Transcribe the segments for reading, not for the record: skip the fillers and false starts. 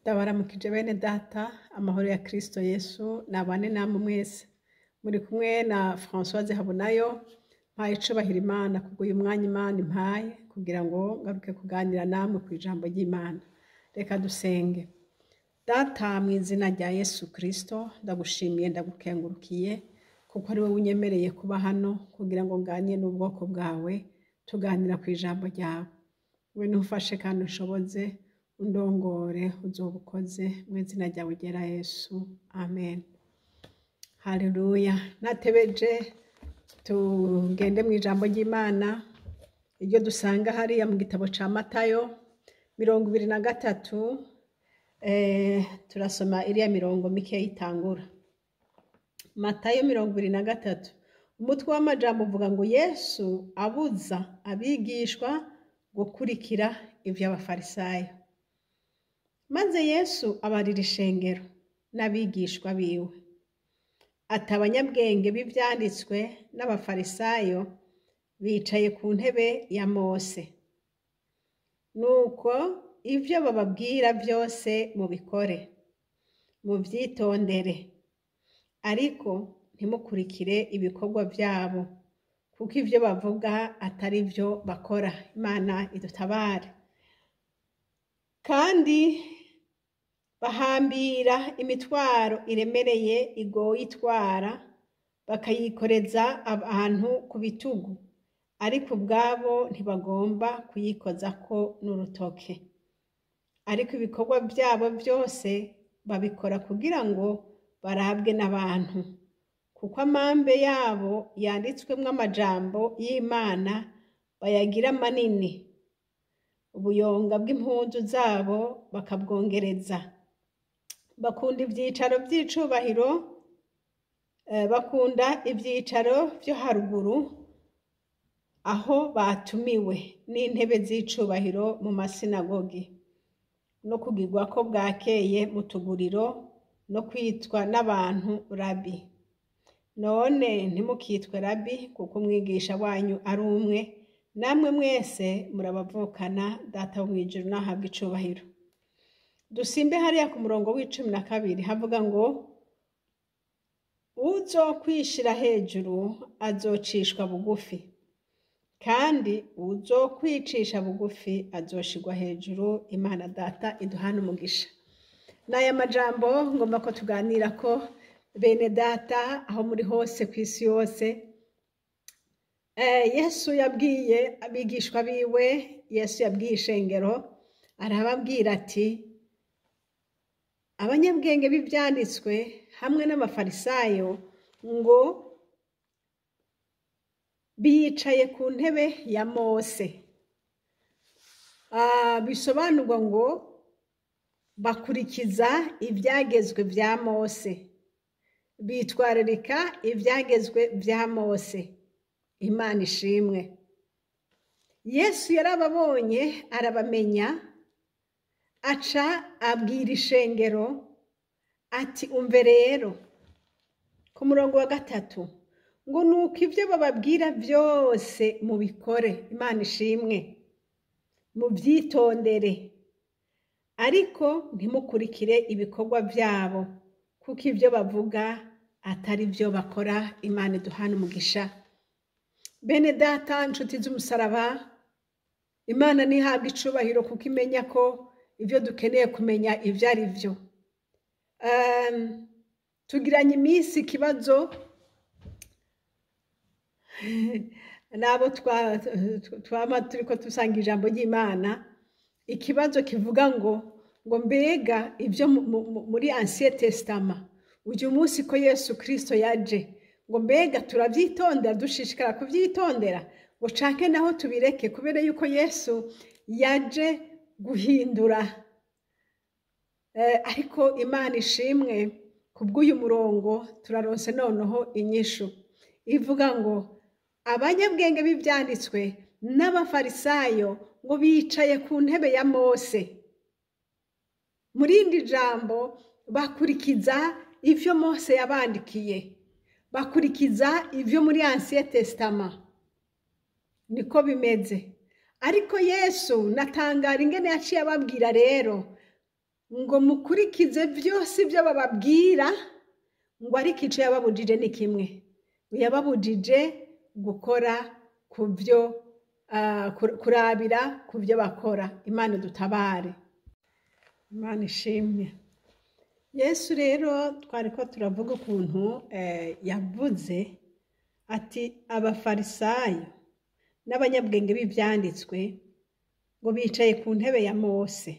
Ndabaramukije bene data, amahoro ya Kristo Yesu nabane namwe mwese. Muri kumwe na Françoise Habonayo, mpaye icubahiro Imana kubw'uyu mwanya Imana impaye kugira ngo ngaruke kuganira namwe kw'ijambo ry'Imana. Reka dusenge. Data, mu izina rya Yesu Kristo, ndagushimiye, ndagukengurukiye kuko ari wowe unyemereye kuba hano kugira ngo nganire n'ubwoko bwawe, tuganira ku ijambo ryawe. We ntufashe kandi ushoboze, undongore, uzoba ukoze mu izina ryawe ryera Yesu. Amen. Haleluya. Natebeje tugende mu ijambo ry'Imana iryo dusanga hariya mu gitabo ca Matayo 23, turasoma iriya mirongo mike itangura. Matayo 23, umutwe w'amajambo uvuga ngo Yesu abuza abigishwa gukurikira ivy'abafarisayo. Maze Yesu abarira ishengero n'abigishwa biwe, ati abanyabwenge b'ivyanditswe n'abafarisayo bicaye ku ntebe ya Mose. Nuko ivyo bababwira vyose mubikore, muvyitondere, ariko ntimukurikire ibikorwa vyabo, kuko ivyo bavuga atari vyo bakora. Imana idutabare. Kandi bahambira imitwaro iremereye igoye itwara, bakayikoreza abantu ku bitugu, ariko ubwabo ntibagomba kuyikozako n'urutoke. Ariko ibikorwa vyabo vyose babikora kugira ngo barabwe n'abantu, kuko amambe yabo yanditswemwo amajambo y'Imana bayagira manini, ubuyonga bw'impuzu zabo bakabwongereza. Bakunda ivyicaro vy'icubahiro, bakunda ivyicaro vyo haruguru aho batumiwe, n'intebe z'icubahiro mu masinagogi, no kugirwako bwakeye mu tuguriro, no kwitwa n'abantu rabi. None ntimukitwe rabi, kuko umwigisha wanyu ari umwe, namwe mwese murabavukana. Data wo mw'ijuru nahabwe icubahiro. Dusimbe hariya ku murongo w'12, havuga ngo uzokwishira hejuru azocishwa bugufi, kandi uzokwicisha bugufi azoshirwa hejuru. Imana Data iduhana umugisha. N'aya majambo ngomba ko tuganira ko bene data aho muri hose ku isi yose. Yesu yabwiye abigishwa biwe, Yesu yabwiye ishengero, arababwira ati abanyabwenge b'ivyanditswe hamwe n'abafarisayo ngo bicaye ku ntebe ya Mose. Bisobanurwa ngo bakurikiza ivyagezwe vya Mose, bitwararika ivyagezwe vya Mose. Imana ishimwe. Yesu yarababonye arabamenya, aca abwira ishengero ati umve rero, ku murongo wa 3, ngo nuko ivyo bababwira vyose mubikore. Imana ishimwe. Muvyitondere, ariko ntimukurikire ibikorwa vyabo, kuko ivyo bavuga atari vyo bakora. Imana iduhana umugisha. Bene data, nshuti z'umusaraba, Imana ntihabwa icubahiro kuko imenya ko ivyo dukeneye kumenya ivyo ari vyo. Tugiranye iminsi ikibazo nabo twama turiko dusanga ijambo ry'Imana, ikibazo kivuga ngo mbega ivyo muri Ancien Testament uyu munsi ko Yesu Kristo yaje, ngo mbega turavyitondera, dushishikara kuvyitondera, ngo canke naho tubireke kubera yuko Yesu yaje guhindura. Ariko Imana ishimwe kubw'uyu murongo turaronse noneho inyishu ivuga ngo abanyabwenge b'ivyanditswe n'abafarisayo ngo bicaye ku ntebe ya Mose. Muri indi jambo bakurikiza ivyo Mose yabandikiye, bakurikiza ivyo muri Ancien Testament. Niko bimeze. Ariko Yesu natangara ingene yaciye ababwira rero Ngo mukurikize byose ibyo bababwira, ngo ariko icyo yababujije ni kimwe, yababujije gukora ku byo kurabira ku byo bakora. Imana dutabare, Imana ishimwe. Yesu rero twari ko turavuga ukuntu yavuze ati abafarisayo n'abanyabwenge b'ibyanditswe ngo bicaye ku ntebe ya Mose.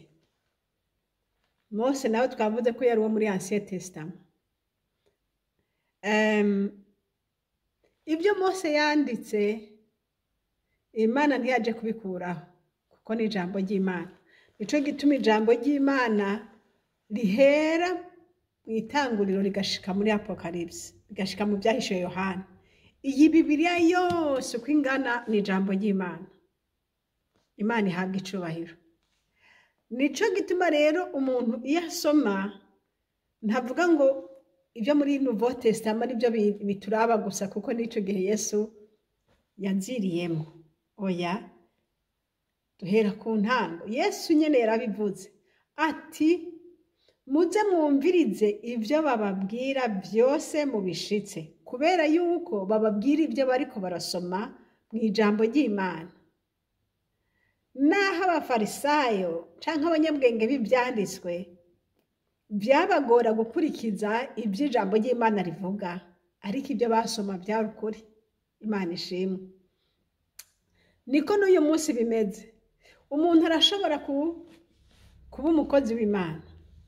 Mose nawe twavuze ko yari uwo muri Ancien Testament. Ibyo Mose yanditse Imana ntiyaje kubikuraho, kuko ni ijambo ry'Imana. Nico gituma ijambo ry'Imana rihera mu itanguriro rigashika muri Apocalypse, rigashika mu byahishe Yohana. Iyi Bibiliya yose uko ingana ni ijambo ry'Imana. Imana ihabwa icubahiro. Nico gituma rero umuntu iyo asoma ntavuga ngo ibyo muri Nouveau Testament nibyo bituraba gusa, kuko n'ico gihe Yesu yaziriyemo. Oya, duhera ku ntango. Yesu nyene yarabivuze ati muze mwumvirize ibyo bababwira byose mubishitse, kubera yuko bababwira ibyo bariko barasoma mu ijambo ry'Imana. Naho abafarisayo canke abanyabwenge b'ivyanditswe byabagora gukurikiza ibyo ijambo ry'Imana rivuga, ariko ibyo basoma byari ukuri. Imana ishimwe. Niko n'uyu munsi bimeze. Umuntu arashobora kuba umukozi w'Imana,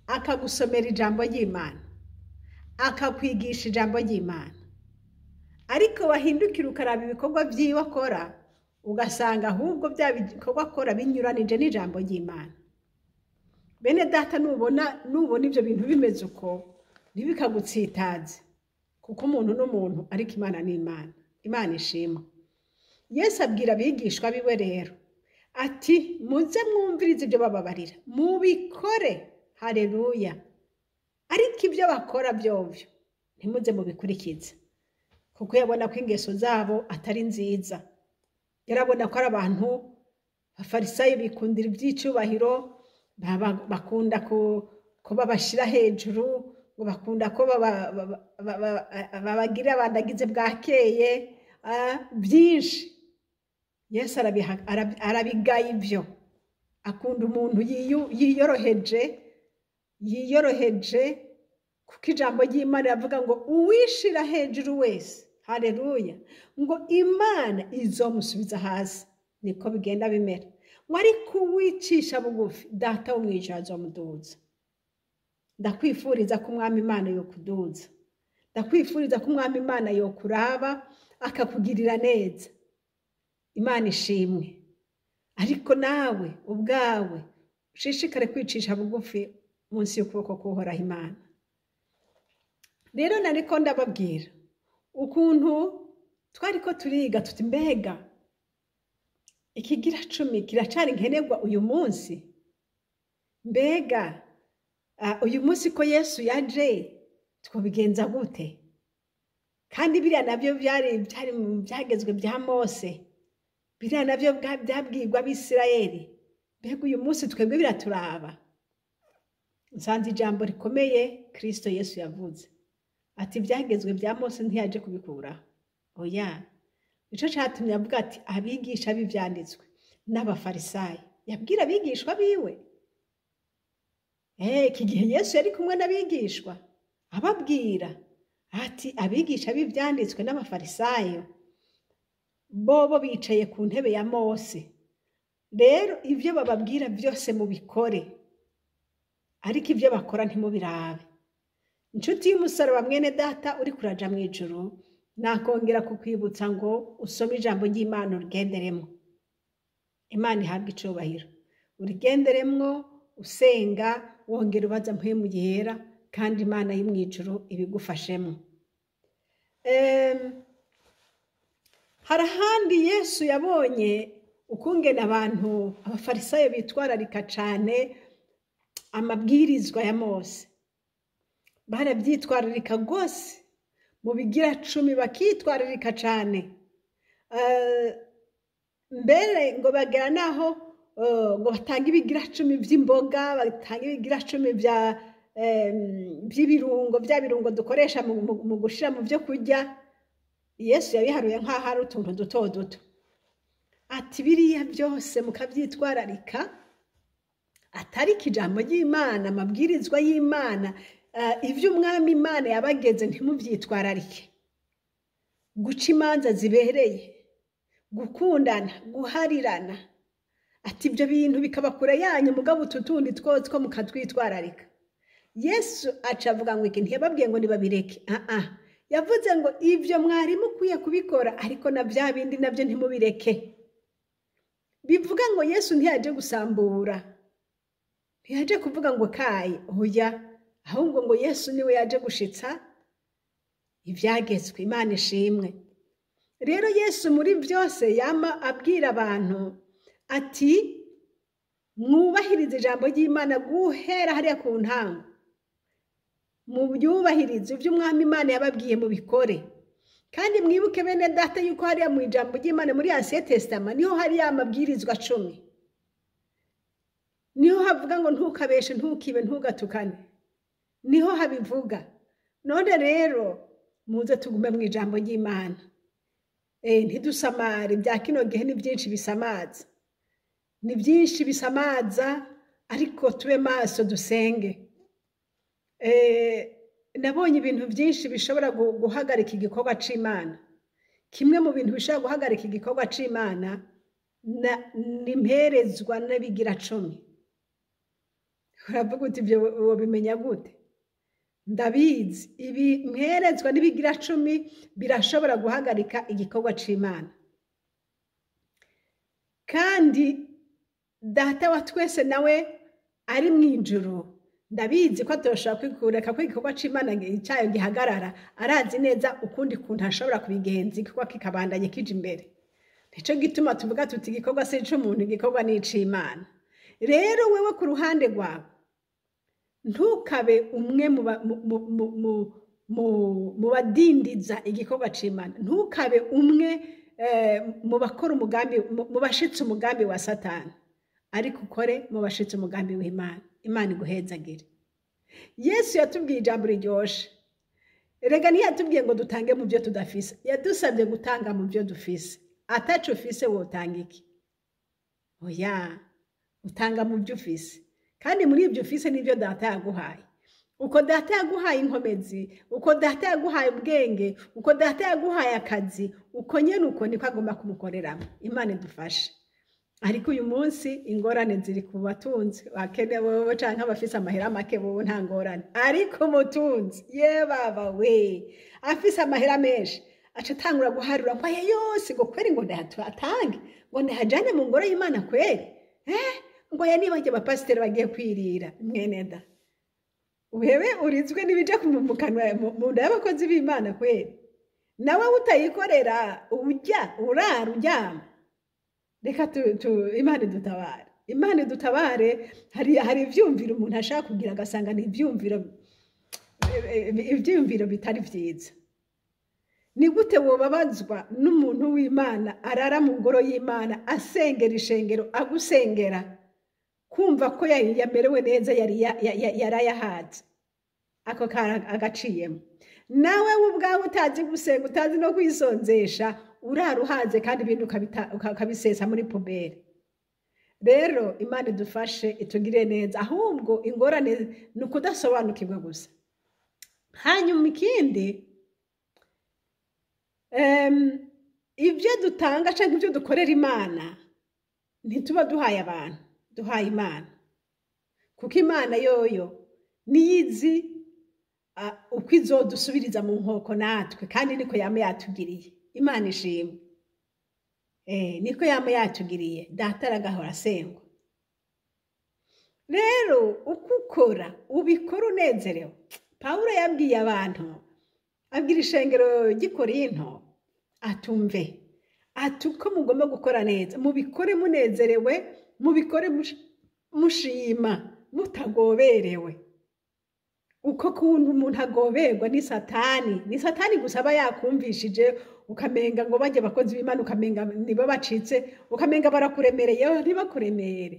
akagusomera ijambo ry'Imana, akakwigisha ijambo ry'Imana, ariko wahindukira ukaraba ibikorwa by'iwe akora, ugasanga ahubwo bya bikorwa akora binyuranije n'ijambo ry'Imana. Bene data, nubona ibyo bintu bimeze uko, ntibikagutsitaze, kuko umuntu n'umuntu, ariko Imana ni Imana. Imana ishimwe. Yesu abwira abigishwa biwe rero ati muze mwumvirize ibyo bababarira, mubikore. Haleluya. Ariko ibyo bakora byovyo ntimuze mubikurikize, kuko yabona ko ingeso zabo atari nziza. Yarabona ko ari abantu abafarisayo bikundira iby'icyubahiro, bakunda ko babashyira hejuru, ngo bakunda ko babagira abandagize bwakeye byinshi. Yesu arabigaya ibyo. Akunda umuntu yiyoroheje, kuko ijambo ry'Imana riravuga ngo uwishira hejuru wese, haleluya, ngo Imana izomusubiza hasi. Niko bigenda bimera. Ngo ariko uwicisha bugufi, Data wo mw'ijuru azomuduza. Ndakwifuriza ko Umwami Imana yokuduza. Ndakwifuriza ko Umwami Imana yokuraba akakugirira neza. Imana ishimwe. Ariko nawe ubwawe ushishikare kwicisha bugufi munsi y'ukuboko k'Uhoraho Imana. Rero nariko ndababwira ukuntu twariko turiga tuti mbega ikigira 10 kiracari nkenerwa uyu munsi? Mbega uyu munsi ko Yesu yaje twobigenza gute? Kandi biriya navyo byari byagezwe bya Mose, biriya navyo byabwirwa abisirayeli. Mbega uyu munsi twebwe biraturaba? Nsanze ijambo rikomeye Kristo Yesu yavuze ati ibyagezwe bya Mose ntiyaje kubikuraho. Oya, nico catumye avuga ati abigisha b'ivyanditswe n'abafarisayo. Yabwira abigishwa biwe. Iki gihe Yesu yari kumwe n'abigishwa, ababwira ati abigisha b'ivyanditswe n'abafarisayo bobo bicaye ku ntebe ya Mose. Rero ibyo bababwira byose mubikore, ariko ibyo bakora ntimubirabe. Inshuti y'umusaraba mwene data uri kuraja mu ijuru, nakongera kukwibutsa ngo usome ijambo ry'Imana urigenderemo. Imana ihabwa icubahiro. Urigenderemwo usenga, wongera ubaza Mpwemu Yera, kandi Imana yo mu ijuru ibigufashemo. Hari ahandi Yesu yabonye ukungene abantu abafarisayo bitwararika cane amabwirizwa ya Mose. Barabyitwararika rwose, mu bigira 10 bakitwararika cane. Mbere ngo bagera naho ngo batange ibigira cumi vy'imboga, batange ibigira cumi vy'ibirungo, vya birungo dukoresha mu gushira mu vyo kurya. Yesu yabiharuye nk'aho ari utuntu duto duto. Ati biriya byose mukavyitwararika, atari ijambo ry'Imana, amabwirizwa y'Imana, ivyo umwami Imana yabageze ntimuvyitwararike. Guca imanza zibereye, gukundana, guharirana, ati ibyo bintu bikaba kure yanyu, mugabo utu tundi two mukatwitwararika. Yesu aca avuga ngo iki, ntiyababwiye ngo nibabireke, yavuze ngo ivyo mwari mukwiye kubikora, ariko na vya bindi navyo ntimubireke. Bivuga ngo Yesu ntiyaje gusambura, ntiyaje kuvuga ngo kaye, oya, ahubwo ngo Yesu niwe yaje gushitsa ivyagezwe. Imana ishimwe. Rero Yesu muri byose yama abwira abantu ati mwubahirize ijambo ry'Imana guhera hariya ku ntango, mubyubahirize ibyo umwami Imana yababwiye mubikore. Kandi mwibuke bene data yuko hariya mu ijambo ry'Imana muri Ancien Testament niho hariya amabwirizwa 10, niho havuga ngo ntukabeshe, ntukibe, ntugatukane, niho habivuga. None rero muze tugume mu ijambo ry'Imana, ntidusamare. Bya kino gihe ni byinshi bisamaza, ni byinshi bisamaza, ariko tube maso dusenge. Nabonye ibintu byinshi bishobora guhagarika igikorwa c'Imana. Kimwe mu bintu bishobora guhagarika igikorwa c'Imana ni imperezwa n'abigira 10. Uravuga uti ibyo wobimenya gute? Ndabizi, ibi mperezwa n'ibigira 10 birashobora guhagarika igikorwa c'Imana. Kandi data wa twese nawe ari mu ijuru, ndabizi ko atoshobora kureka ko igikorwa c'Imana cyayo gihagarara. Arazi neza ukundi kuntu ashobora kubigenza igikorwa kikabandanya kija imbere. Nico gituma tuvuga tuti igikorwa si ic'umuntu, igikorwa ni ic'Imana. Rero wewe ku ruhande rwawe ntukabe umwe mu badindiza igikorwa c'Imana, ntukabe umwe mu bakora umugambi, mu bashitse umugambi wa Satani, ariko ukore mu bashitse umugambi w'Imana. Imana iguhezagire. Yesu yatubwiye ijambo riryoshe. Erega ntiyatubwiye ngo dutange mu byo tudafise, yadusabye gutanga mu byo dufise. Ataco ufise wotanga iki? Oya, utanga mu byo ufise. Kandi muri ibyo ufise nibyo data yaguhaye. Uko data yaguhaye inkomezi, uko data yaguhaye ubwenge, uko data yaguhaye akazi, uko nyene uko niko agomba kumukoreramo. Imana idufashe. Ariko uyu munsi ingorane ziri ku batunzi, bakene bobo canke abafise amahera make bobo nta ngorane. Ariko umutunzi, ye baba we, afise amahera menshi, aca atangura guharura ngo aya yose ngo kweri ngo ndayatange, ngo ndayajane mu ngoro y'Imana kweri. Ngo aya niba njye abapasiteri bagiye kwirira, mwene da. Wewe urizwe n'ibija mu kanwa mu nda y'abakozi b'Imana kweri. Nawe utayikorera ujya urara uryama. Reka Imana idutabare. Imana idutabare. Hari ivyumviro umuntu ashaka kugira agasanga ni ivyumviro bitari vyiza. Ni gute wobabazwa n'umuntu w'Imana arara mu ngoro y'Imana asengera ishengero agusengera, kumva ko yamerewe neza yari yarayahaze, ako agaciyemo. Nawe ubwawe utazi gusenga, utazi no kwisonzesha, urara uhaze kandi ibintu ukabisesa muri pubere. Rero Imana idufashe itugire neza, ahubwo ingorane ni ukudasobanukirwa gusa. Hanyuma ikindi, ibyo dutanga cyangwa ibyo dukorera Imana ntituba duhaye abantu, duhaye Imana. Kuko Imana yoyo niyizi uko izodusubiriza mu nkoko natwe, kandi niko yama yatugiriye. Imana ishimwe. Niko yama yatugiriye, data aragahora asengwa. Rero uko ukora ubikora unezerewe. Pawulo yabwiye abantu, abwira ishengero ry'i Korinto, atumve, ati uko mugomba gukora neza, mubikore munezerewe, mubikore mushima, mutagoberewe. Uko kuntu umuntu agoberwa ni Satani, ni Satani gusa aba yakumvishije, ukamenga ngo bajye abakozi b'Imana, ukamenga nibo bacitse, ukamenga barakuremereye. Ntibakuremere,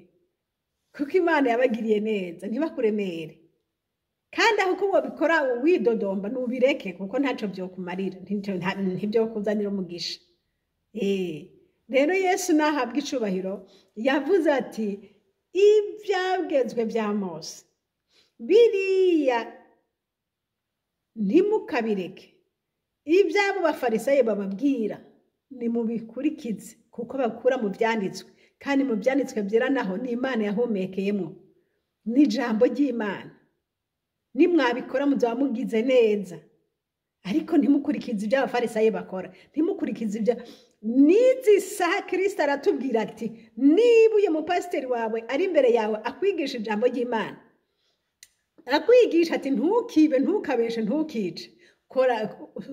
kuko Imana yabagiriye neza, ntibakuremere. Kandi aho uko wabikora widodomba, nubireke, kuko ntacyo byokumarira, ntibyokuzanira umugisha. Rero Yesu nahabwa icubahiro, yavuze ati ibyagezwe bya Mose biriya ntimukabireke, iby'abo Bafarisayo bababwira nimubikurikize, kuko bakura mu byanditswe, kandi mu byanditswe byera naho ni Imana yahumekeyemo, ni ijambo ry'Imana. Nimwabikora muzaba mugize neza, ariko ntimukurikize ibyo Abafarisayo bakora, ntimukurikize ibyo. N'izi saha Kirisito aratubwira ati niba uyu mupasiteri wawe ari imbere yawe akwigisha ijambo ry'Imana, akwigisha ati ntukibe, ntukabeshe, ntukice, kora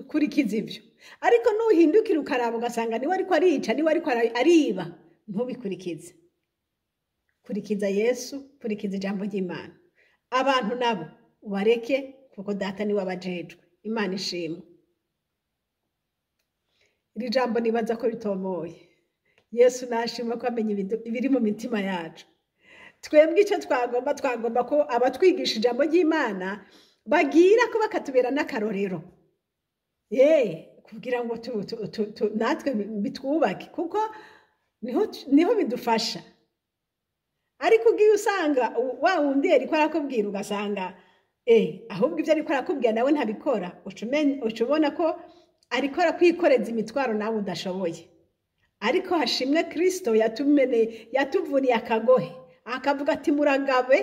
kurikiza ibyo. Ariko nuhindukira ukaraba ugasanga niwe ariko arica, niwe ariko ariba, ntubikurikize. Kurikiza Yesu, kurikiza ijambo ry'Imana. Abantu nabo ubareke, kuko Data niwe abajejwe. Imana ishimwe. Iri jambo nibaza ko ritomoye. Yesu nashimwe ko amenya ibiri mu mitima yacu. Twebwe icyo twagomba ko abatwigisha ijambo ry'Imana bagira ko bakatubera n'akarorero, kugira ngo natwe bitwubake, kuko niho bidufasha. Ariko ugiye usanga wa wundi ariko arakubwira, ugasanga ahubwo ibyo ariko arakubwira nawe ntabikora, uca ubona ko ariko arakwikoreza imitwaro nawe udashoboye. Ariko hashimwe Kristo yatuvuniye akagohe, akavuga ati muragabe,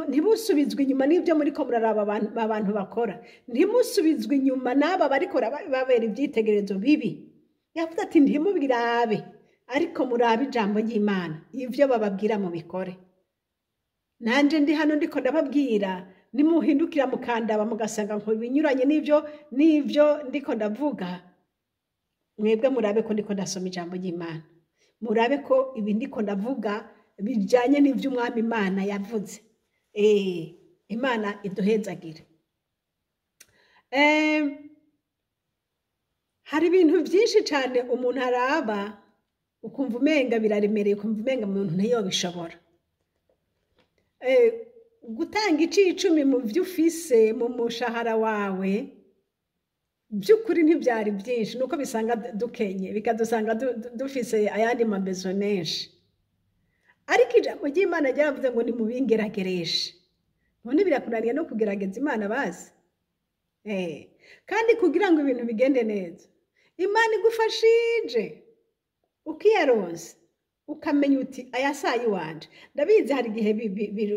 ntimusubizwe inyuma n'ibyo muri ko muraraba abantu bakora, ntimusubizwe inyuma n'aba barikora babera ibyitegererezo bibi. Yavuze ati ntimubirabe, ariko murabe ijambo ry'Imana, ibyo bababwira mubikore. Nanje ndi hano ndiko ndababwira, nimuhindukira mukandaba mugasanga ngo binyuranye n'ibyo ndiko ndavuga, mwebwe murabe ko ndiko ndasoma ijambo ry'Imana, murabe ko ibi ndiko ndavuga bijyanye n'ibyo Umwami Imana yavuze. Imana iduhezagire. Hari ibintu byinshi cyane umuntu araba ukumva umenga biraremereye, ukumva umenga umuntu ntiyobishobora. Gutanga icicumi mu byo ufise mu mushahara wawe by'ukuri ntibyari byinshi, nuko bisanga dukenye, bikadusanga dufise ayandi mabezo menshi. Ariko ijambo ry'Imana ryaravuze ngo nimubingeragereshe. None birakunaniye no kugerageza Imana bazi. Kandi kugira ngo ibintu bigende neza, Imana igufashije ukiyaronsa, ukamenya uti aya sayi wanje. Ndabizi hari igihe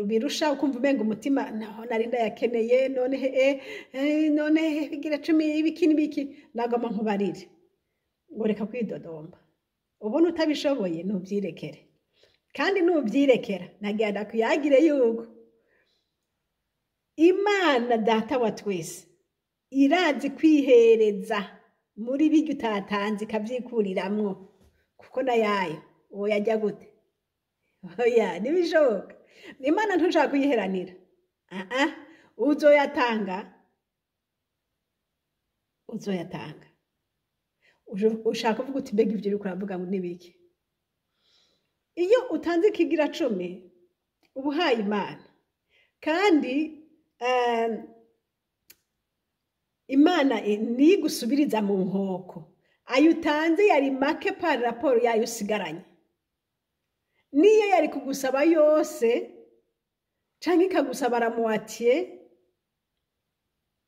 birusha, ukumva umenga umutima naho nari ndayakeneye, none none bigira 10 ibiki n'ibiki, nagomba nkubarire ngo reka kwidodomba. Ubona utabishoboye ntubyirekere, kandi nubyirekera nagenda kuyagire yuko Imana Data wa twese irazi kwihereza muri bijya utatanze ikabyikuriramwo, kuko nayayo uwo yajya gute? Oya, ntibishoboka. Imana ntushaka kuyiheranira. Uzoyatanga, uzoyatanga. Ushaka kuvuga uti mbega ibyo uriko uravuga ngo nibiki? Iyo utanze ikigira 10 uba uhaye Imana, kandi Imana ntigusubiriza mu nkoko. Ayo utanze yari make par raporo yayo usigaranye. Niyo yari kugusaba yose canke ikagusaba ramuwatiye,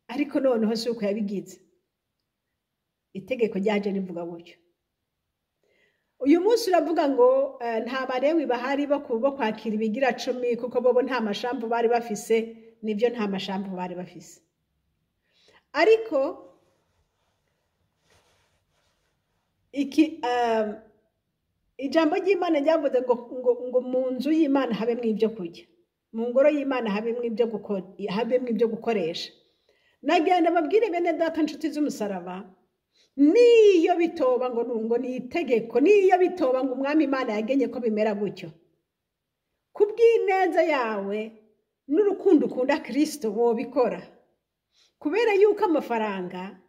ariko noneho si uko yabigize. Itegeko ryaje rivuga gutyo. Uyu munsi uravuga ngo nta barewi bahari bo kwakira ibigira 10, kuko bobo nta mashambu bari bafise. Nibyo, nta mashambu bari bafise. Ariko ijambo ry'Imana ryavuze ngo mu nzu y'Imana habemwo ibyo kurya, mu ngoro y'Imana habemwo ibyo gukoresha. Nagenda babwire bene Data nshuti z'umusaraba, niyo bitoba ngo ni itegeko, niyo bitoba ngo Umwami Imana yagenye ko bimera gutyo, kubw'ineza yawe N'urukundo ukunda Kristo wobikora, kubera yuko amafaranga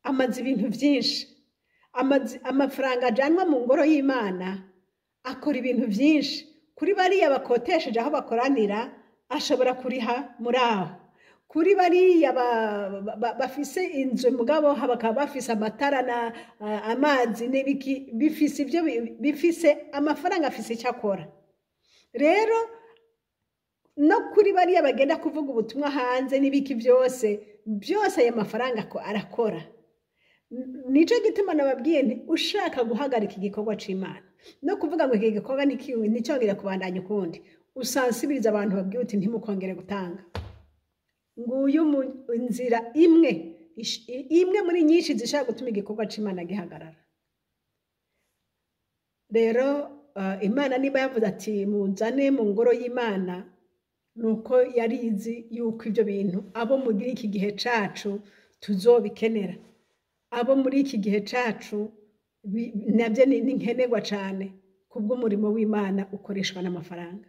amaze ibintu byinshi. Amafaranga ajanwa mu ngoro y'Imana akora ibintu byinshi. Kuri bariya bakotesheje aho bakoranira, ashobora kuriha muri aho. Kuri bariya bafise inzu mugabo bakaba bafise amatara na amazi n'ibiki, bifise ibyo bifise amafaranga, afise icyo akora. Rero no kuri bariya bagenda kuvuga ubutumwa hanze n'ibiki byose byose, aya mafaranga arakora. Nico gituma nababwiye nti ushaka guhagarika igikorwa c'Imana, no kuvuga ngo iki gikorwa nticyongere kubandanya ukundi, usansibiriza abantu, babwiye uti ntimukongere gutanga. Nguyu mu nzira imwe imwe muri nyinshi zishobora gutuma igikorwa c'Imana gihagarara. Rero Imana niba yavuze ati muzane mu ngoro y'Imana, nuko yari izi yuko ibyo bintu abo muri iki gihe cacu tuzobikenera. Abo muri iki gihe cacu nabyo ni nkenerwa cane kubw'umurimo w'Imana ukoreshwa n'amafaranga.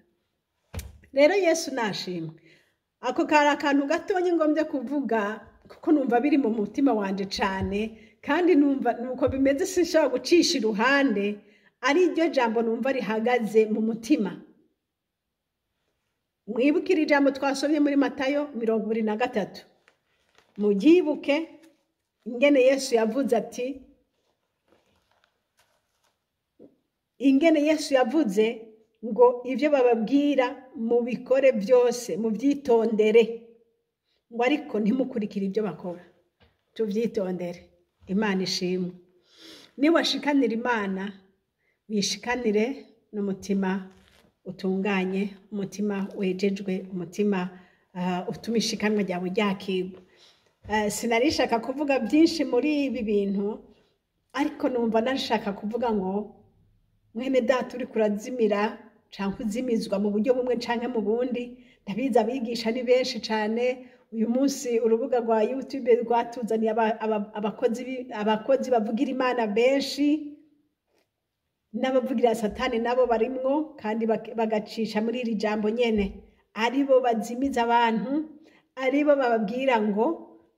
Rero Yesu nashimwe. Ako kari akantu gatonya ngombye kuvuga, kuko numva biri mu mutima wanje cane, kandi numva nuko bimeze, sinshobora gucisha iruhande. Ari ryo jambo numva rihagaze mu mutima. Mwibukire ijambo twasomye muri Matayo 23, muryibuke ingene Yesu yavuze ati, ingene Yesu yavuze ngo ibyo bababwira mubikore byose, mubyitondere, ngo ariko ntimukurikire ibyo bakora. Tubyitondere. Imana ishimwe. Niwashikanira Imana, wishikanire n'umutima utunganye, umutima wejejwe, umutima utuma ishikanwa ryawe ryakirwa. Sinarishaka kuvuga byinshi muri ibi bintu, ariko numva nashaka kuvuga ngo mwene data uri kurazimira canke uzimizwa mu buryo bumwe canke mu bundi, ndabizi abigisha ni benshi cane. Uyu munsi urubuga rwa YouTube rwatuzaniye abakozi bavugira Imana benshi, n'abavugira Satani nabo barimwo, kandi bagacisha muri iri jambo nyene. Aribo bazimiza abantu, aribo bababwira ngo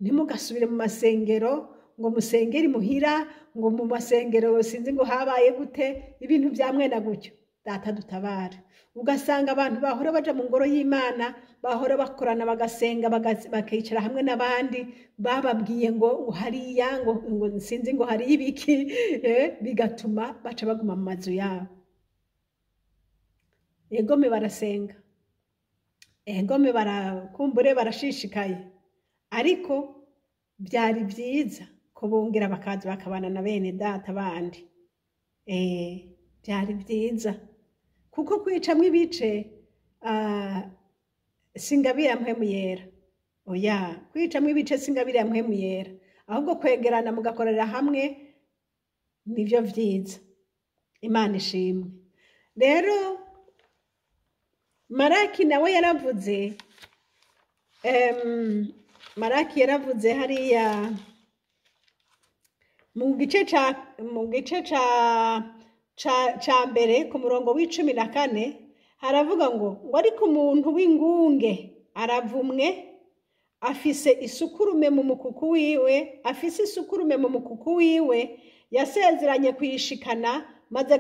ntimugasubire mu masengero, ngo musengere imuhira, ngo mu masengero sinzi ngo habaye gute, ibintu bya mwena gutyo. Data dutabara. Ugasanga abantu bahora baja mu ngoro y'Imana, bahora bakorana, bagasenga, bakicara hamwe n'abandi, bababwiye ngo hariya ngo sinzi ngo hari ibiki, bigatuma baca baguma mu mazu yabo. Egome barasenga, egome barakumbure, barashishikaye, ariko byari byiza ko bongera bakaza bakabana na bene data bandi. Byari byiza, kuko kwicamwo ibice singabira mpwemu yera. Oya, kwicamwo ibice singabira mpwemu yera, ahubwo kwegerana mugakorera hamwe nivyo vyiza. Imana ishimwe. Rero Maraki nawe yaravuze, Maraki yaravuze hariya mu gice ca mbere ku murongo w'14, haravuga ngo ariko umuntu w'ingunge aravumwe, afise isukurume mu mukuku wiwe, afise isukurume mu mukuku wiwe, yasezeranye kuyishikana, maze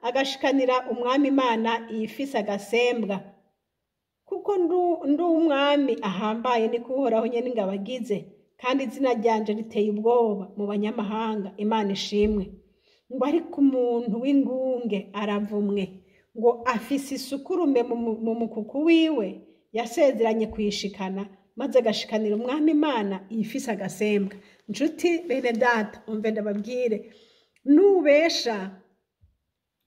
agashikanira umwami Imana iyifise agasembwa. Kuko ndi umwami ahambaye, niko Uhoraho nyene ingabo agize, kandi izina ryanje riteye ubwoba mu banyamahanga. Imana ishimwe. Ngo ariko umuntu w'ingunge aravumwe, ngo afise isukurume mu mukuku wiwe, yasezeranye kuyishikana, maze agashikanira umwami Imana iyifise agasembwa. Nshuti bene data, umve ndababwire, nubesha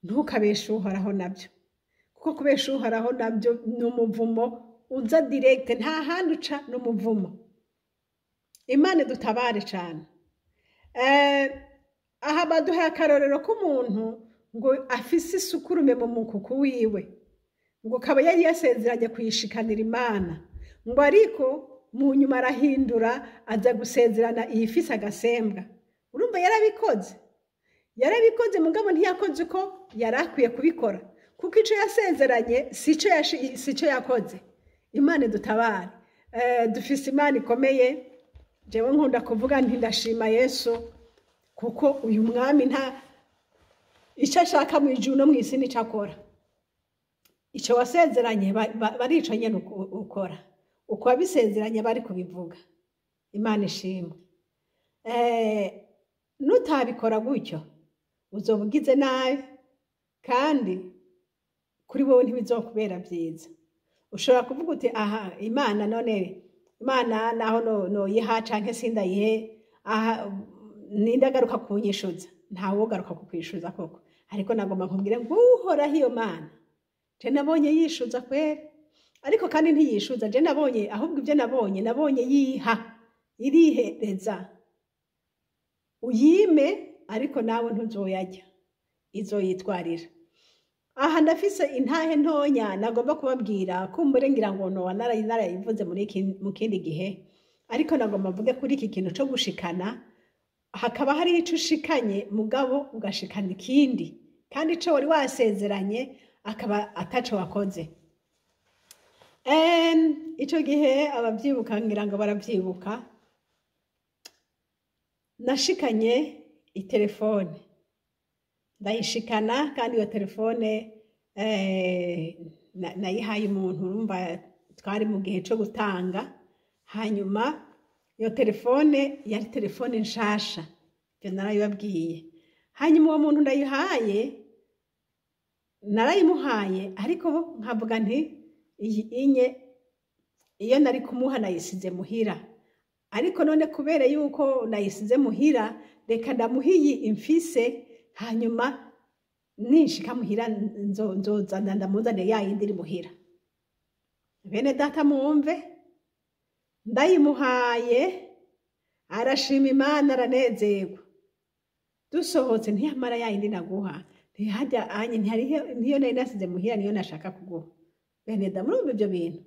ntukabeshe Uhoraho nabyo, kuko kubesha Uhoraho nabyo ni umuvumo uza direct, nta handi uca, ni umuvumo. Imana idutabare cane. Aha baduhaye akarorero k'umuntu ngo afise isukurume mu mukuku wiwe, ngo kaba yari yasezeranye kuyishikanira Imana, ngo ariko mu nyuma arahindura aza gusezerana iyifise agasembwa. Urumva yarabikoze, mugabo ntiyakoze uko yari akwiye kubikora, kuko ico yasezeranye sico yakoze. Imana idutabare. Dufise Imana ikomeye. Jewe nkunda kuvuga nti ndashima Yesu, kuko uyu mwami nta icyo ashaka mu ijuru no mu isi nico akora. Ico wasezeranye barico nyene ukora, uko wabisezeranye bari kubivuga. Imana ishimwe. Nutabikora gutyo uzoba ugize nabi, kandi kuri wowe ntibizokubera vyiza. Ushobora kuvuga uti aha Imana, none Imana naho noyiha canke sindayihe, aha nindagaruka kunyishuza. Ntawogaruka kukwishuza koko, ariko nagomba nkubwire ngo uhoraho iyo Mana je nabonye yishuza kweri, ariko kandi ntiyishuza. Je nabonye ahubwo ibyo nabonye yiha, irihereza. Uyime ariko nawe ntuzoyajya, izoyitwarira. Aha ndafise intahe ntonya nagomba kubabwira, kumbure ngira ngo nowa narayivuze mu kindi gihe, ariko nagomba mvuge kuri iki kintu co gushikana. Hakaba hari ico ushikanye mugabo ugashikana ikindi, kandi ico wari wasezeranye akaba ataco wakoze. Ico gihe abavyibuka ngira ngo baravyibuka, nashikanye itelefone ndayishikana, kandi iyo telefone nayihaye umuntu, urumva twari mu gihe co gutanga. Hanyuma iyo telefone yari telefone nshasha, ivyo narayibabwiye. Hanyuma uwo muntu ndayihaye, narayimuhaye, ariko nkavuga nti iyi inye iyo nari kumuha nayisize muhira, ariko none kubera yuko nayisize muhira reka ndamuha iyi imfise, hanyuma ninshika muhira nzozana ndamuzane ya yindi iri muhira. Bene data mwumve, ndayimuhaye arashima Imana aranezerwa. Dusohotse ntiyamara ya yindi naguha, ntihajya anye, niyo nari nasize muhira niyo nashaka kuguha. Bene data murumva ivyo bintu.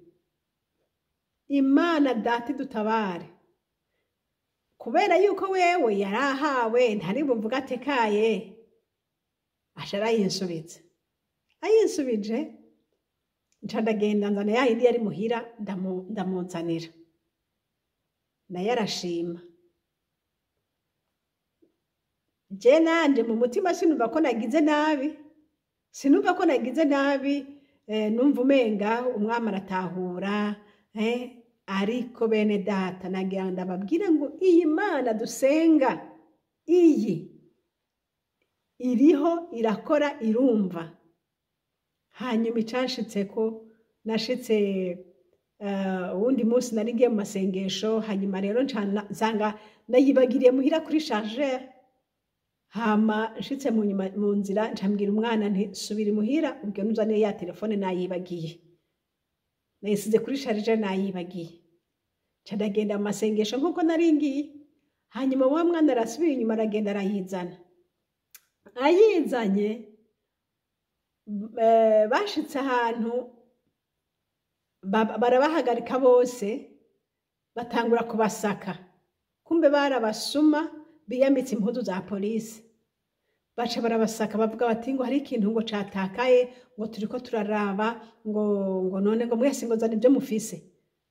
Imana data idutabare, kubera yuko wewe yarahawe ntari buvuga atekaye, aca arayinsubitse. Ayinsubije nca ndagenda nzana ya yindi yari muhira, ndamuzanira, nayo arashima. Je nanje mu mutima sinumva ko nagize nabi, sinumva ko nagize nabi, numva umenga umwami aratahura, ariko bene data nagira ndababwire ngo iyi Mana dusenga iyi iriho, irakora, irumva. Hanyuma icanshitseko, nashitse uwundi munsi nari ngiye mu masengesho, hanyuma rero nsanga nayibagiriye muhira kuri chargeur. Hama nshitse mu nyuma mu nzira ncambwira umwana nti subira imuhira ubwo nuzane ya telefone nayibagiye, nayisize kuri chargeur nayibagiye. Nca ndagenda mu masengesho nkuko nari ngiye. Hanyuma wa mwana arasubira inyuma aragenda arayizana. Ayizanye bashitse ahantu barabahagarika bose, batangura kubasaka. Kumbe barabasuma biyambitse impuzu za polisi, baca barabasaka bavuga bati ngo hari ikintu ngo catakaye, ngo turiko turaraba, ngo none ngo mwese ngo zana ibyo mufise.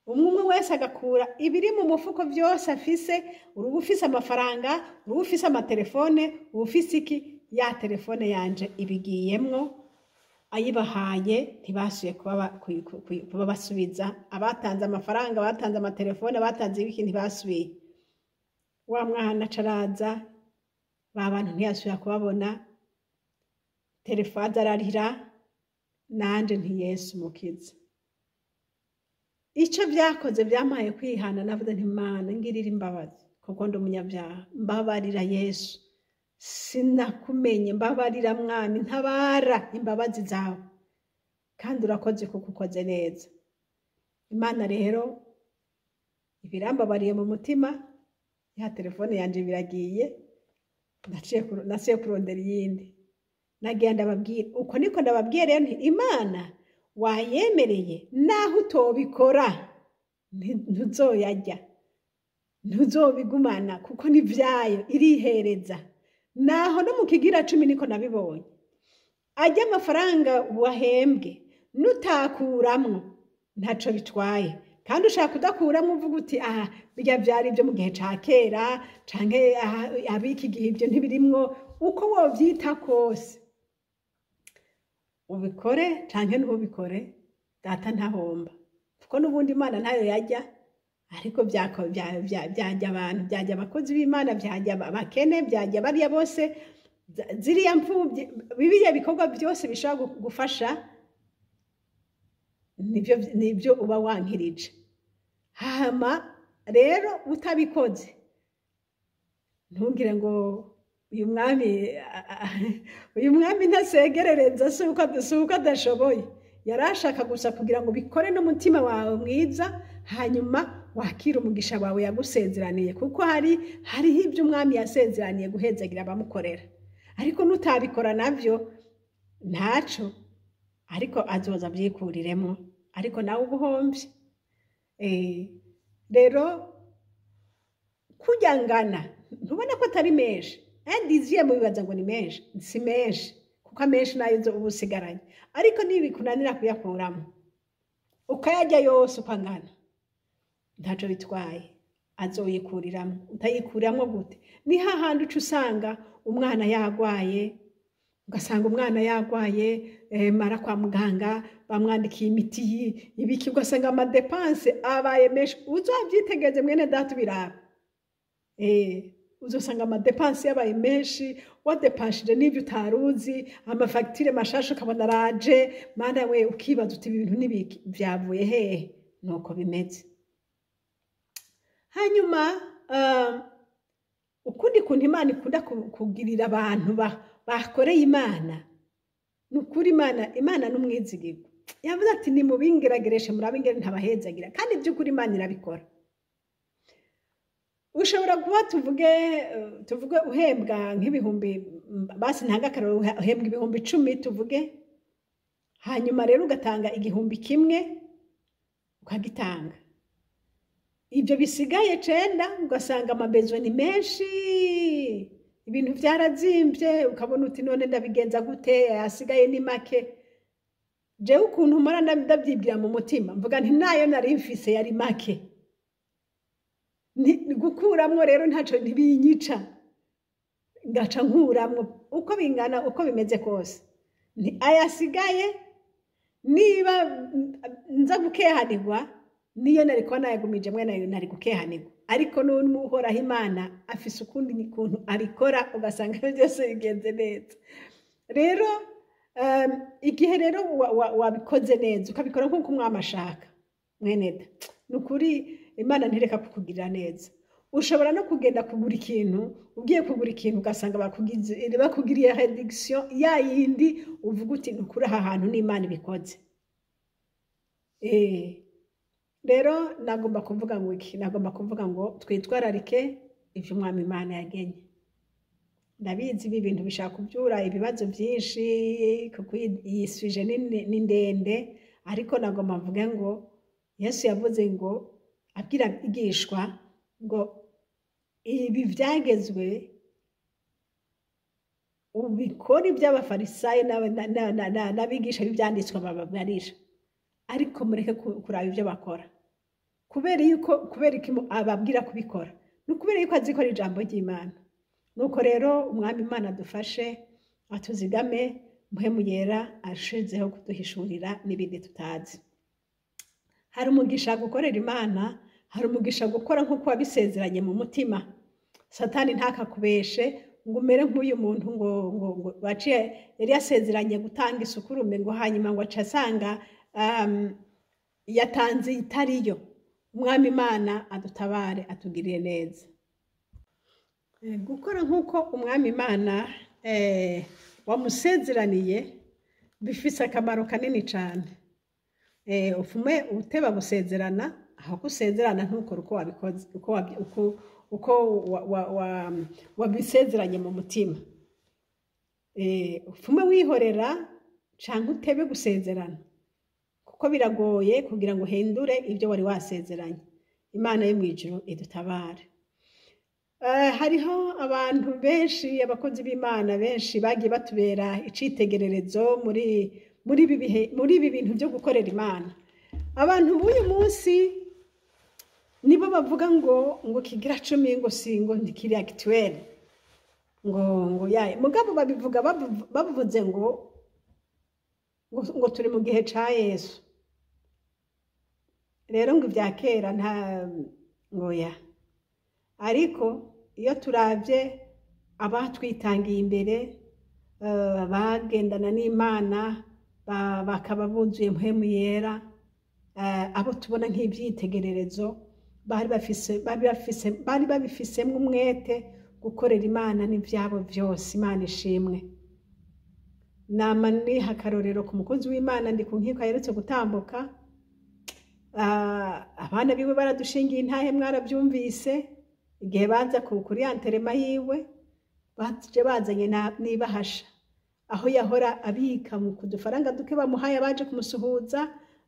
Umwe umwe wese agakura ibiri mu mufuko vyose afise, uruba ufise amafaranga, uruba ufise amatelefone, uba ufise iki, ya telefone yanje ibigiyemwo. Ayibahaye ntibasuye kuba basubiza, abatanze amafaranga, abatanze amatelefone, abatanze ibiki ntibasubiye. Wa mwana acaraza, ba bantu ntiyasubira kubabona, telefone ararira, nanje nti Yesu mukiza. Ico vyakoze vyampaye kwihana, navuze nti Mana ngirira imbabazi kuko ndi umunyabyaha, mbabarira Yesu, sinakumenye, mbabarira mwami, ntabara imbabazi zawe, kandi urakoze kuko ukoze neza. Imana rero ibirambabariye mu mutima, ya telefone yanje biragiye, nasiye kurondera iyindi. Nagiye ndababwira uko niko ndababwiye rero nti Imana wayemereye, naho utobikora ntuzoyajya, ntuzobigumana kuko ni vyayo, irihereza. Naho no mu kigira 10 niko nabibonye, ajya amafaranga wahembwe nutakuramwo Ntaco bitwaye. Kandi ushaka kudakuramo uvuga uti aha birya vyari ibyo mu gihe ca kera, canke abiki gihe ibyo ntibirimwo, uko wovyita kose ubikore canke ntubikore, data ntahomba, kuko n'ubundi Imana ntayo yajya, ariko byajya abantu, byajya abakozi b'Imana, byajya abakene, byajya bariya bose, ziriya mfubyi, biriya bikorwa byose bishobora gufasha, nibyo uba wankirije. Hama rero utabikoze ntugire ngo uyu mwami ntasegerereza, si uko adashoboye, yari ashaka gusa kugira ngo bikore n'umutima wawe mwiza, hanyuma wakire umugisha wawe yagusezeraniye, kuko hariho ibyo umwami yasezeraniye guhezagira abamukorera. Ariko nutabikora navyo ntaco, ariko azoza abyikuriremo, ariko nawe ubuhombye. Rero kujyangana ntubona ko atari menshi, andiziye mubibaza ngo ni menshi, si menshi, kuko amenshi nayo uba usigaranye. Ariko nibikunanira kuyakuramo ukayajya yose uko angana, ntaco bitwaye, azoyikuriramo. Utayikuriramo gute? Ni hahandi uca usanga umwana yagwaye, ugasanga umwana yagwaye, mara kwa muganga bamwandikiye imiti ibiki, ugasanga amadepanse abaye menshi. Uzovyitegereze mwene data ubiraba, uzosanga amadepanse yabaye menshi, wadepanshije n'ibyo utaruzi, amafagitire mashasha ukabona araje, mana we, ukibaza uti ibi bintu n'ibiki vyavuye hehe? Nuko bimeze. Hanyuma ukundi kuntu Imana ikunda kugirira abantu bakoreye Imana, ni ukuri Imana n'umwizigirwa. Yavuze ati nimubingeragereshe murabe ingene ntabahezagira, kandi by'ukuri Imana irabikora. Ushobora kuba tuvuge uhembwa nk'ibihumbi, basi ntanga akarorero, uhembwa 10,000 tuvuge, hanyuma rero ugatanga 1,000 ukagitanga, ibyo bisigaye 9 ugasanga amabezo ni menshi, ibintu byarazimbye, ukabona uti none ndabigenza gute, asigaye ni make. Jewe ukuntu mpora ndabyibwira mu mutima, mvuga nti nayo nari mfise yari make, gukuramwo rero ntaco ntibinyica, ngaca nkuramwo uko bingana uko bimeze kose. Ayasigaye niba nza gukehanirwa, niyo nari kuba nayagumije mwe nayo nari gukehanirwa. Ariko n'ubu Uhoraho Imana afise ukundi kuntu abikora, ugasanga byose bigenze neza. Rero igihe rero wabikoze neza, ukabikora nk'uko umwami ashaka, mwene da, ni ukuri Imana ntireka kukugirira neza. Ushobora no kugenda kugura ikintu, ugiye kugura ikintu ugasanga bakugiriye réduction ya yindi, uvuga uti ni ukuri aha hantu n'Imana ibikoze. Rero nagomba kuvuga ngo iki, nagomba kuvuga ngo twitwararike ivyo umwami Imana yagenye. Ndabizi ibi bintu bishaka kubyura ibibazo byinshi, kuko iyi sujet ni ndende, ariko nagomba mvuge ngo Yesu yavuze ngo abwira abigishwa ngo ibi vyagezwe ubikora iby'abafarisayo n'abigisha b'ibyanditswe bababarira, ariko mureke kuraba ibyo bakora. Kubera yuko, kubera iki ababwira kubikora? Ni ukubera yuko azi ko ari ijambo ry'Imana. Nuko rero umwami Imana adufashe, atuzigame, Mpwemu Yera arushizeho kuduhishurira n'ibindi tutazi. Hari umugisha gukorera Imana, hari umugisha gukora nk'uko wabisezeranye mu mutima. Satani ntakakubeshe ngo umere nk'uyu muntu ngo waciye yari yasezeranye gutanga isukurume, ngo hanyuma ngo aca asanga yatanze itariyo. Umwami Imana adutabare, atugirire neza. Gukora nk'uko umwami Imana wamusezeraniye bifise akamaro kanini cane. Ufume uteba gusezerana, aho gusezerana ntukore uko wabikoze, uko wabisezeranye mu mutima. Ufume wihorera canke utebe gusezerana, kuko biragoye kugira ngo uhindure ibyo wari wasezeranye. Imana yo mw'ijuru idutabare. Hariho abantu benshi, abakozi b'Imana benshi bagiye batubera icitegererezo muri ibi bihe, muri ibi bintu byo gukorera Imana. Abantu b'uyu munsi nibo bavuga ngo kigira cumi ngo si ngo ntikiri actuel, ngo yaye, mugabo babivuga bavuze ngo turi mu gihe ca Yesu. Rero ngo ibya kera nta ngo ya, ariko iyo turavye abatwitangiye imbere, bagendana n'Imana, bakaba buzuye Mpwemu Yera, abo tubona nk'ivyitegererezo, bari babifisemwo umwete gukorera Imana n'ivyabo vyose. Imana ishimwe. Nama niha akarorero ku mukozi w'Imana ndi ku nkiko aherutse gutambuka. Abana biwe baradushingiye intahe, mwaravyumvise igihe baza kuri enterrement yiwe, baje bazanye n'ibahasha aho yahora abika mu kudufaranga duke bamuhaye, abaje kumusuhuza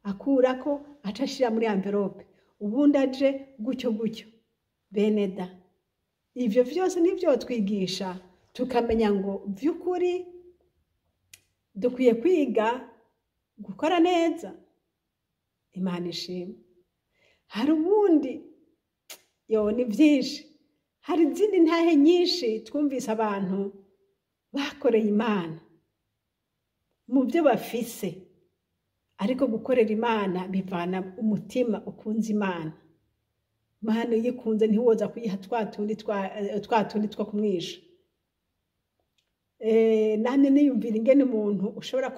akurako aca ashira muri enveloppe, ubundi aje gutyo gutyo. Beneda, ivyo vyose nivyo twigisha tukamenya ngo vy'ukuri dukwiye kwiga gukora neza. Imana ishimwe. Hari ubundi yo ni byinshi, hari izindi ntahe nyinshi twumvise abantu bakoreye Imana mu byo bafise, ariko gukorera Imana bivana umutima ukunze Imana. Imana uyikunze ntiwoza kuyiha twa tundi two kumwisha. Namwe niyumvira ingene umuntu ushobora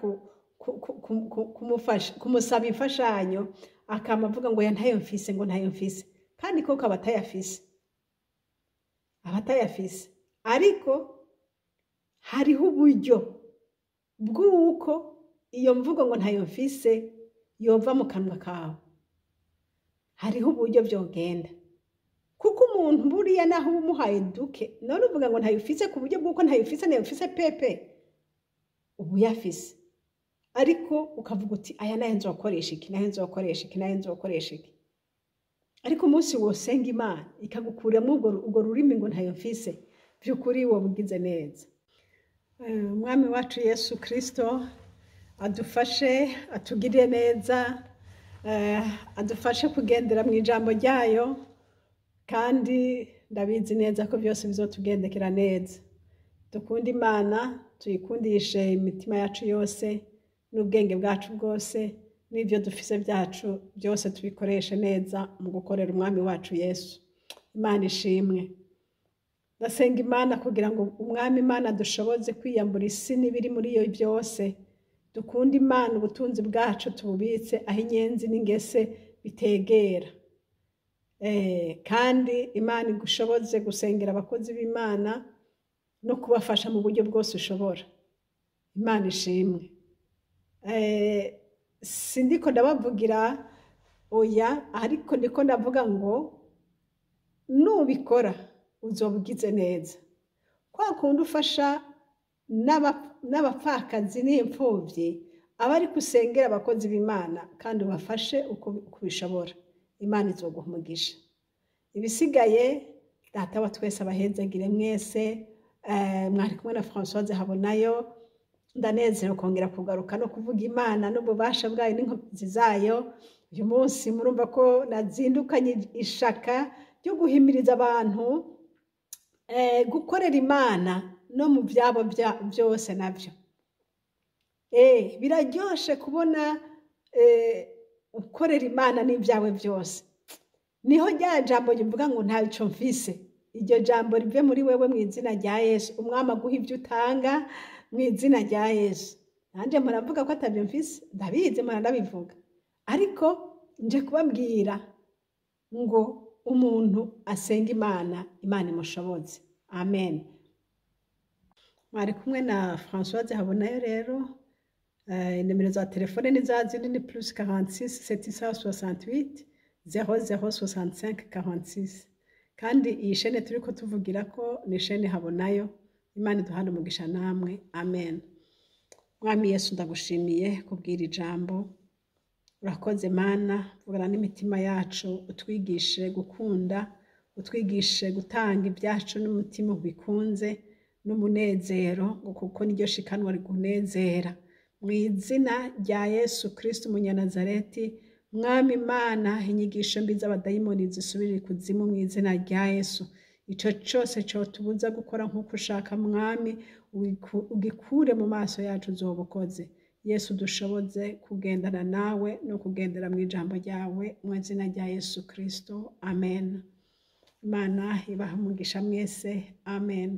kumusaba imfashanyo akama avuga ngo ya ntayo mfise, ngo ntayo mfise, kandi koko aba atayafise, aba atayafise. Ariko hariho uburyo bw'uko iyo mvugo ngo ntayo mfise yova mu kanwa kawe. Hariho uburyo vyogenda, kuko umuntu buriya naho uba umuhaye duke, none uvuga ngo ntayo ufise ku buryo bw'uko ntayo ufise, ntayo ufise pepe, uba uyafise, ariko ukavuga uti aya nayo nzokoresha iki, nayo nzokoresha iki, nayo nzokoresha iki. Ariko umunsi wosenga Imana ikagukuramo urwo rurimi ngo ntayo mfise, by'ukuri woba ugize neza. Umwami wacu Yesu Kristo adufashe, atugirire neza, adufashe kugendera mu ijambo ryayo, kandi ndabizi neza ko byose bizotugendekera neza. Dukunde Imana, tuyikundishe imitima yacu yose n'ubwenge bwacu bwose, n'ibyo dufise byacu byose tubikoreshe neza mu gukorera Umwami wacu Yesu. Imana ishimwe. Ndasenga Imana kugira ngo Umwami Imana dushoboze kwiyambura isi n'ibiri muri yo byose. Dukunde Imana, ubutunzi bwacu tububitse aho inyenzi n'ingese bitegera. Kandi Imana igushoboze gusengera abakozi b'Imana no kubafasha mu buryo bwose ushobora. Imana ishimwe. Sindiko ndabavugira oya, ariko ndiko ndavuga ngo nubikora uzoba ugize neza. Kwa kundi ufasha n'abapfakazi n'imfuvyi, aba ariko usengera abakozi b'Imana kandi ubafashe uko ubishobora. Imana izoguha umugisha. Ibisigaye Data wa twese abahezagire mwese. Mwari kumwe na Françoise Habonayo. Ndanezerewe kongera kugaruka no kuvuga Imana n'ububasha bwayo n'inkomezi zayo. Uyu munsi murumva ko nazindukanye ishaka ryo guhimiriza abantu gukorera Imana no mu byabo byose nabyo. Biraryoshe kubona ukorera Imana n'ibyawe byose. Niho rya jambo rivuga ngo ntacyo mfise, iryo jambo rive muri wewe mu izina rya Yesu. Umwami aguha ibyo utanga mu izina rya Yesu. Nanje muravuga ko atabyo mfise, ndabizi, ndabivuga, ariko nje kubabwira ngo umuntu asenga Imana, Imana imushoboze. Amen. Mwari kumwe na Françoise Habonayo. Rero inimero za telefone ni za zindi, ni +46 768 00 65 46. Kandi iyi shene turiko tuvugira ko ni shene Habonayo. Imana iduhane umugisha namwe. Amen. Mwami Yesu, ndagushimiye kubwira ijambo. Urakoze Mana, vugana n'imitima yacu, utwigishe gukunda, utwigishe gutanga ibyacu n'umutima ubikunze n'umunezero, ngo kuko niryo shikanwa rikunezera. Mu izina rya Yesu Kristo Umunyanazareti. Mwami Imana, inyigisho mbi z'abadayimoni zisubire ikuzimu mu izina rya Yesu. Ico cose cotubuza gukora nk'uko ushaka, Mwami, ugikure mu maso yacu, uzoba ukoze. Yesu, dushoboze kugendana nawe no kugendera mu ijambo ryawe, mu izina rya Yesu Kristo, amen. Imana ibaha umugisha mwese, amen.